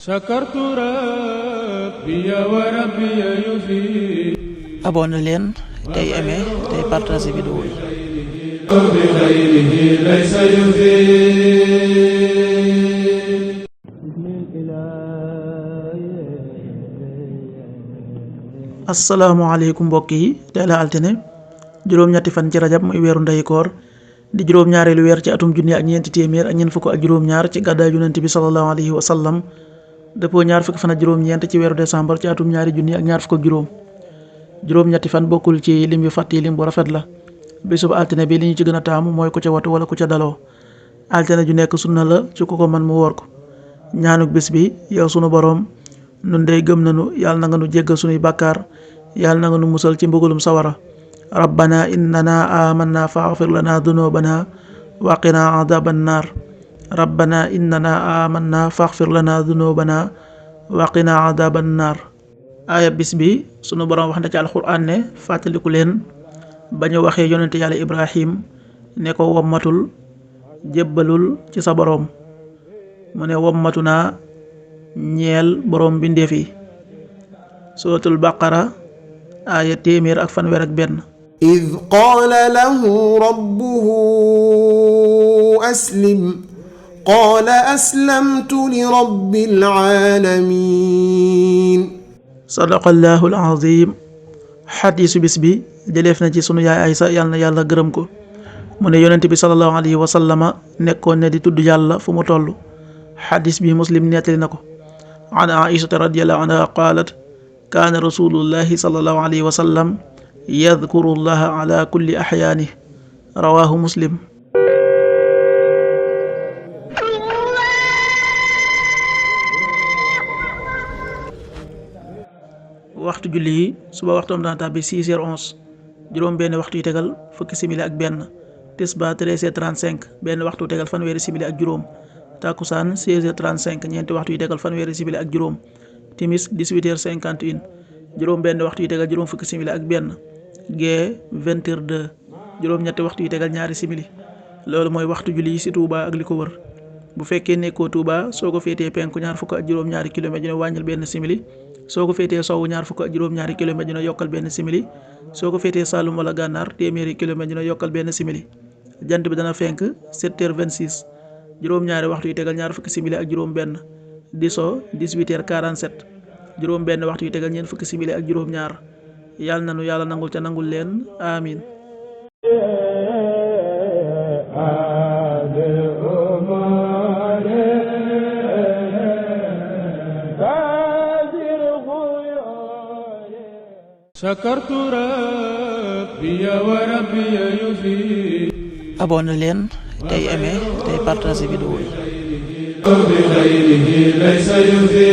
sakartu rabbiya wa rabbiya yufi. abonné leen tey aimé tey partagé vidéo yi. bi xayrihi laysa yufi. asalaamaaleykum mbokk yi tey la altine juróom-ñetti fan ci rajab muy weeru ndeyu koor di juróom-ñaareelu weer ci atum junni ak ñeenti téeméer ak ñeent fukk ak juróom-ñaar ci gàddaay yonent bi sallallahu alayhi wa sallam dëppoo ñaar fukki fan ak juróom-ñeent ci weeru décembre ci atum ñaari junni ak ñaar fukk ak juróom-ñetti fan bokkul ci lim yu fàtt yi lim bu rafet la. bésub altine bi li ñu ci gën a taamu mooy ku ca watu wala ku ca daloo. altine ju nekk sunna la ci ku ko man mu woor ko. ñaanuk bis bi yow sunu boroom nun dey gëm nanu yàlla na nga nu jéggal sunuy bàkkaar yàlla na nga nu musal ci mbugalum sawara. rabbana innana amanna faghfir lana dunubana wa qina adaban nar. rabbana innana amanna faghfir lana dunubana wa qina adaban nar. aaya bis bi sunu boroom wax na ci alxuraan ne fàttaliku leen ba ñu waxee yonente yàlla ibrahim ne ko wommatul jébbalul ci sa boroom mu ne wommatu naa ñeel boroom bindeef yi. suratul baqara aaya 101. إذ قال له ربه أسلم قال أسلمت لرب العالمين. sadaqallahul azim. xadiisu bis bi jëleef na ci sunu yaay Aysa yàlla na yàlla gërëm ko mu ne yonent bi sallallahu alayhi wa sallama nekkoon ne di tudd yàlla fu mu toll. xadiis bi muslim nettali na ko. an aishata radiyallahu anha qaalat kaana rasulullahi sallallahu alayhi wa sallam yadkuru llaha ala kulli axyaani. rawaahu muslim. waxtu julli yi suba waxtoom dana tàbbi 6h11 juróom benn waxtu yi tegal fukki simili ak benn. tisbaar 13h35 benn waxtu tegal fanweeri simili ak juróom. takkusaan 16h35 ñeenti waxtu yi tegal fanweeri simili ak juróom. timis 18h51 juróom benn waxtu yi tegal juróom fukki simili ak benn. gee 20h02 juróom ñetti waxtu yi tegal ñaari simili. loolu mooy waxtu julli yi ci Touba ak li ko wër. bu fekkee nekkoo Touba soo ko féetee penku ñaar fukk ak juróom ñaari kilomètre dina wàññil benn simili. soo ko féetee sowwu ñaar fukk ak juróom ñaari kilomètre dina yokkal benn simili. soo ko féetee Saloum wala Gànnaar téeméeri kilomètre dina yokkal benn simili. jant bi dana fenk 7h26 juróom ñaari waxtu yi tegal ñaar fukki simili ak juróom benn. di so 18h47 juróom benn waxtu yi tegal ñeent fukki simili ak juróom ñaar. yàlla nanu yàlla nangul ca nangul leen amin. sakartu rabbiya wa rabbiya yufi. abonné leen tey aimé tey partagé vidéo yi. bi xayrihi laysa yufi.